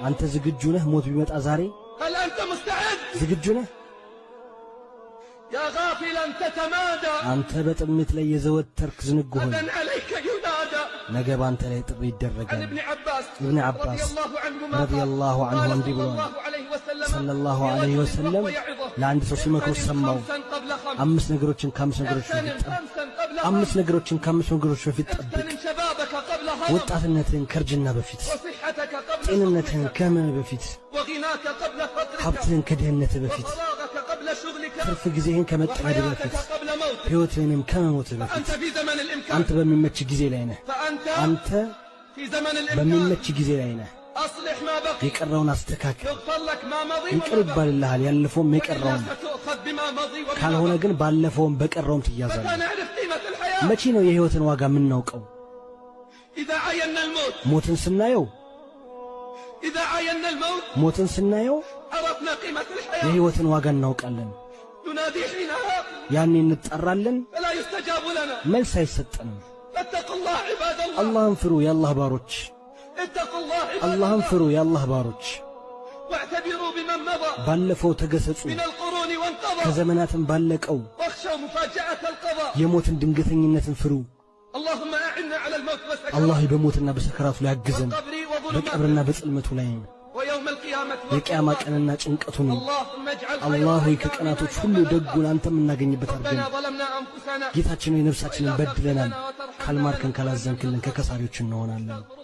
አንተ ዝግጁ ነህ? ሞት ቢመጣ ዛሬ هل أنت مستعد؟ ዝግጁ ነህ? يا غافلا تتمادى አንተ በጥሜት ላይ የዘወተርክ ዝንጉ ሆይ፣ غدا عليك ينادى። ነገ በአንተ ላይ ጥሪ عن ይደረጋል። ابن عباس ኢብን رضي ዓባስ الله عنهما رضي قال الله عنه قال እንዲህ صلى ብለዋል። الله عليه وسلم صلى الله عليه لرجل وسلم وهو يعظه ለአንድ ሰው ሲመክሩ اغتنم ሰማው። خمسا قبل خمس አምስት ነገሮችን ከአምስት ነገሮች በፊት اغتنم ጠብቅ። خمسا قبل አምስት خمس ነገሮችን ከአምስት ነገሮች በፊት ጠብቅ። اغتنم شبابك قبل هرم ወጣትነትህን ከእርጅና በፊት፣ وصحتك قبل ጤንነትህን سقمك ከህመም በፊት፣ وغناك قبل فقرك ሀብትህን ከድህነትህ በፊት፣ وفراغك قبل شغلك ትርፍ ጊዜህን ከመጠመድ وحياتك በፊት፣ قبل موتك ሕይወትህንም ከመሞትህ በፊት። فأنت في زمن الإمكان አንተ በሚመች ጊዜ ላይ ነህ። فأنت አንተ في زمن الإمكان በሚመች ጊዜ ላይ ነህ። أصلح ما بقي የቀረውን አስተካክል። يغفر لك ما مضي ይቅር وما بقي ይባልልሃል ያለፈውም وإلا የቀረውም። ستؤخذ بما مضي وبما ካልሆነ بقي ግን ባለፈውም በቀረውም متى ትያዛለህ። نعرف قيمة الحياة؟ መቼ ነው የሕይወትን ዋጋ የምናውቀው? إذا عاينا الموت ሞትን ስናየው إذا عاينا الموت ሞትን ስናየው عرفنا قيمة الحياة የሕይወትን ዋጋ እናውቃለን። ننادي حينها ያኔ እንጠራለን፣ فلا يستجاب لنا መልስ አይሰጠንም። فاتقوا الله عباد الله አላህን ፍሩ የአላህ ባሮች፣ اتقوا الله عباد አላህን الله ፍሩ የአላህ ባሮች። واعتبروا بمن مضى ባለፈው ተገሰጹ፣ من القرون وانقضى ከዘመናትም ባለቀው واخشوا مفاجأة القضاء የሞትን ድንገተኝነትን ፍሩ። اللهم أعنا على الموت አላህ والسكرات በሞትና በሰከራቱ ላይ አግዘን፣ والقبر وظلماته በቀብርና በጽልመቱ ላይ ويوم القيامة የቅያማ والظلمات ቀንና ጭንቀቱን። اللهم اجعل خير አላህ ሆይ أيامنا ከቀናቶች يوم ሁሉ نلقاك ደጉን አንተ የምናገኝበት አድርገን። ربنا ظلمنا أنفسنا ጌታችን ሆይ ነፍሳችንን وإن لم تغفر በድለናል፣ لنا وترحمنا ካልማርከን لنكونن ካላዘንክልን من الخاسرين ከከሳሪዎች እንሆናለን። استغفر